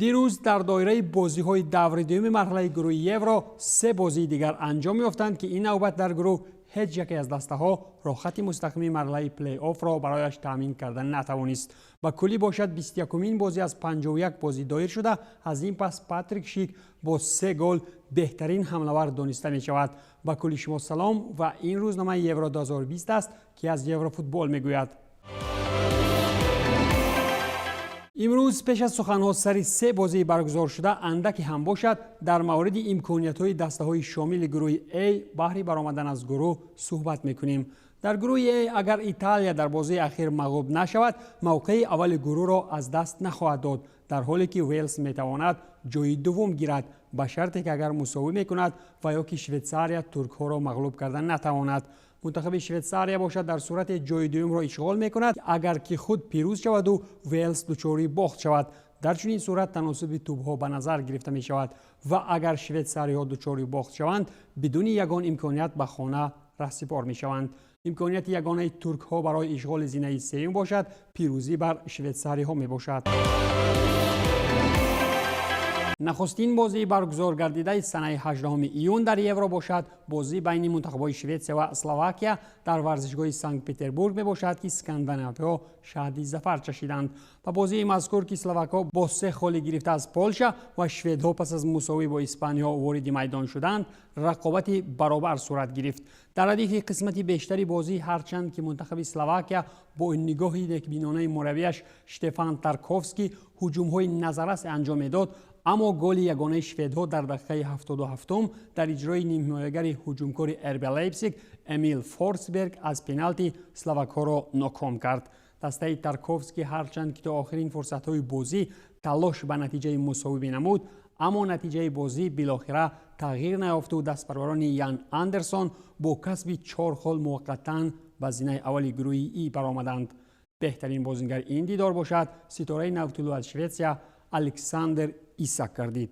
Дирӯз дар доираи бозиҳои даври дуюми марҳилаи гурӯҳи Евро се бозии дигар анҷом ёфтанд, ки ин навбат дар гурӯҳ ҳеҷ яке аз дастаҳо роҳхати мустақими марҳилаи плей-оффро барояш таъмин карда натавонист. Ба куллӣ бошад, 21-умин бозӣ аз 51 бозӣ доир шуда, аз ин пас Патрик Шик бо се гол беҳтарин ҳамлавар дониста мешавад. Ба кулли шумо салом ва ин рӯзномаи Евро 2020 аст, ки аз Еврофутбол мегӯяд. Имрӯз пеш аз суханҳо сари се бозии баргузоршуда андаке ҳам бошад, дар мавриди имкониятҳои дастаҳои шомили гурӯҳи А баҳри баромадан аз гурӯҳ суҳбат мекунем. Дар гурӯҳи А агар Италия дар бозии ахир мағлуб нашавад, мавқеи аввали гурӯҳро аз даст нахоҳад дод, дар ҳоле ки Велс метавонад ҷои дуввум гирад, ба шарте ки агар мусовӣ мекунад ва ё ки Швейтсария туркҳоро мағлуб карда натавонад. Мунтахаби Швейтсария бошад, дар сурате ҷои дуюмро ишғол мекунад, агар ки худ пирӯз шаваду Велс дучори бохт шавад. Дар чунин сурат таносуби тӯбҳо ба назар гирифта мешавад ва агар швейтсариҳо дучори бохт шаванд, бидуни ягон имконият ба хона раҳсипор мешаванд. Имконияти ягонаи туркҳо барои ишғоли зинаи сеюм бошад, пирӯзӣ бар швейтсариҳо мебошад. Нахустин бозии баргузор гардидаи санаи 18 июн дар Евро бошад, бозӣ байни мунтахабҳои Шветсия ва Словакия дар варзишгоҳи Санкт Петербург мебошад, ки скандинавиҳо шаҳди зафар чашиданд. Ба бозии мазкур, ки словакҳо бо се холи гирифта аз Полша ва шведҳо пас аз мусовӣ бо Испаниё вориди майдон шуданд, рақобати баробар сурат гирифт. Дар радифи қисмати бештари бозӣ, ҳарчанд ки мунтахаби Словакия бо нигоҳи некбинонаи мураббияш Штефан Тарковский ҳуҷумҳои назаррас анҷом медод, аммо голи ягонаи шведҳо дар дақиқаи 77-ум дар иҷрои нимҳимоягари ҳуҷумкори РБ Лейпсиг Эмил Форсберг аз пеналти словакҳоро ноком кард. Дастаи Тарковский ҳарчанд ки то охирин фурсатҳои бозӣ талош ба натиҷаи мусовӣ менамуд, аммо натиҷаи бозӣ билохира тағйир наёфту дастпарварони Ян Андерсон бо касби чор хол муваққатан ба зинаи аввали гурӯҳи И баромаданд. Беҳтарин бозингари ин дидор бошад, ситораи навтулӯ аз Шветсия Александр Исак гардид.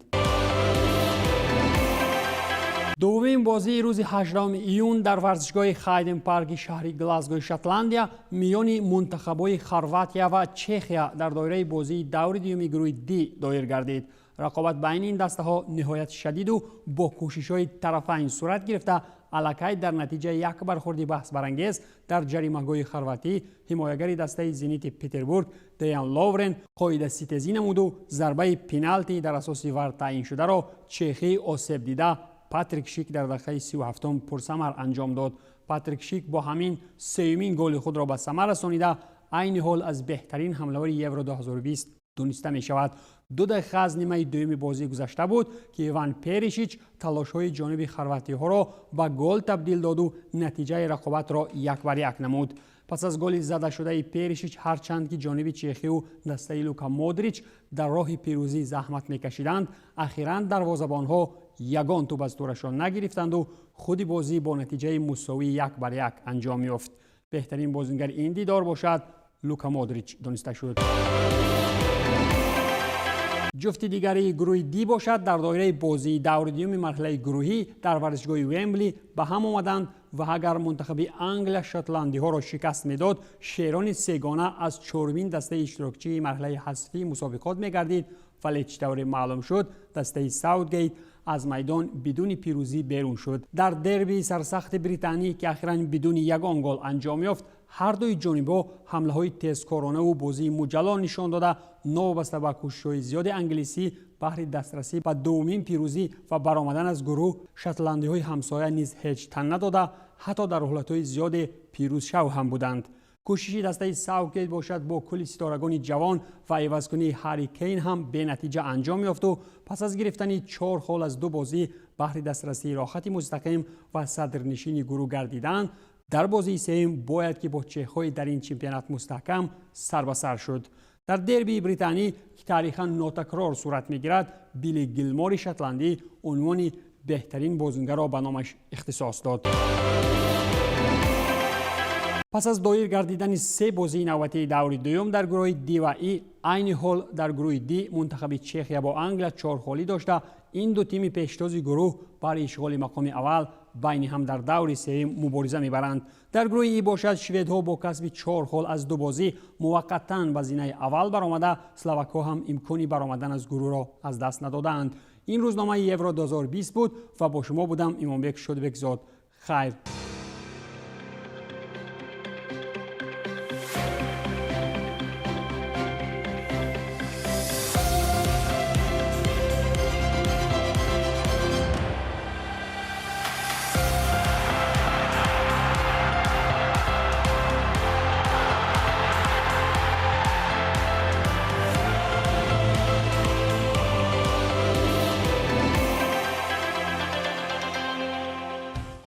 Дуввумин бозии рӯзи 18 июн дар варзишгоҳи Хайден Парки шаҳри Глазгои Шотландия миёни мунтахабҳои Хорватия ва Чехия дар доираи бозии даври дуюми гурӯҳи Д доир гардид. Рақобат байни ин дастаҳо ниҳоят шадиду бо кӯшишҳои тарафайн сурат гирифта, аллакай дар натиҷаи як бархӯрди баҳсбарангез дар ҷаримагоҳи хорватӣ ҳимоягари дастаи Зенити Петербург Деян Ловрен қоидаситезӣ намуду зарбаи пеналти дар асоси ВАР таъиншударо чехии осебдида Патрик Шик дар дақиқаи 37-ум пурсамар анҷом дод. Патрик Шик бо ҳамин сеюмин голи худро ба самар расонида, айни ҳол аз беҳтарин ҳамлавари Евро 2020 дониста мешавад. 2 дақиқа аз нимаи дуюми бозӣ гузашта буд, ки Иван Перишич талошҳои ҷониби хорватиҳоро ба гол табдил доду натиҷаи рақобатро 1-1 намуд. Пас аз голи задашудаи Перишич, ҳарчанд ки ҷониби чехию дастаи Лука Модрич дар роҳи пирӯзӣ заҳмат мекашиданд, ахиран дарвозабонҳо ягон тӯб аз турашон нагирифтанду худи бозӣ бо натиҷаи мусовии 1-1 анҷом ёфт. Беҳтарин бозингари ин дидор бошад, Лука Модрич дониста шуд. Ҷуфти дигари гурӯҳи Ди бошад, дар доираи бозии даври дуюми марҳилаи гурӯҳӣ дар варзишгоҳи Вембли ба ҳам омаданд ва агар мунтахаби Англия шотландиҳоро шикаст медод, шерони сегона аз чорумин дастаи иштирокчии марҳилаи ҳазфии мусобиқот мегардид. Вале чӣ тавре маълум шуд, дастаи Саутгейт аз майдон бидуни пирӯзӣ берун шуд. Дар дербии сарсахти Британӣ, ки ахиран бидуни ягон гол анҷом ёфт, ҳардуи ҷонибҳо ҳамлаҳои тезкоронаву бозии муҷалло нишон дода, новобаста ба кӯшишҳои зиёди англисӣ баҳри дастрасӣ ба дуввумин пирӯзӣ ва баромадан аз гурӯҳ, шотландиҳои ҳамсоя низ ҳеҷ тан надода, ҳатто дар ҳолатҳои зиёде пирӯзшав ҳам буданд. Кӯшиши дастаи Саутгейт бошад, бо кулли ситорагони ҷавон ва ивазкунии Ҳарри Кейн ҳам бенатиҷа анҷом ёфту пас аз гирифтани чор хол аз ду бозӣ баҳри дастрасии роҳхати мустақим ва садрнишини гурӯҳ гардидан, дар бозии сеюм бояд ки бо чехҳои дар ин чемпионат мустаҳкам сар ба сар шуд. Дар дербии британӣ, ки таърихан нотакрор сурат мегирад, Билли Гилмори шотландӣ унвони беҳтарин бозингарро ба номаш ихтисос дод. Пас аз доир гардидани се бозии навбатии даври дуюм дар гурӯҳи Д ва И, айни ҳол дар гурӯҳи Д мунтахаби Чехия бо Англия чорхолӣ дошта, ин ду тими пештози гурӯҳ барои ишғоли мақоми аввал байни ҳам дар даври сеюм мубориза мебаранд. Дар гурӯҳи И бошад, шведҳо бо касби чор хол аз ду бозӣ муваққатан ба зинаи аввал баромада, словакҳо ҳам имкони баромадан аз гурӯҳро аз даст надодаанд. Ин рӯзномаи Евро 2020 буд ва бо шумо будам Имомбек Шодибекзод. Хайр.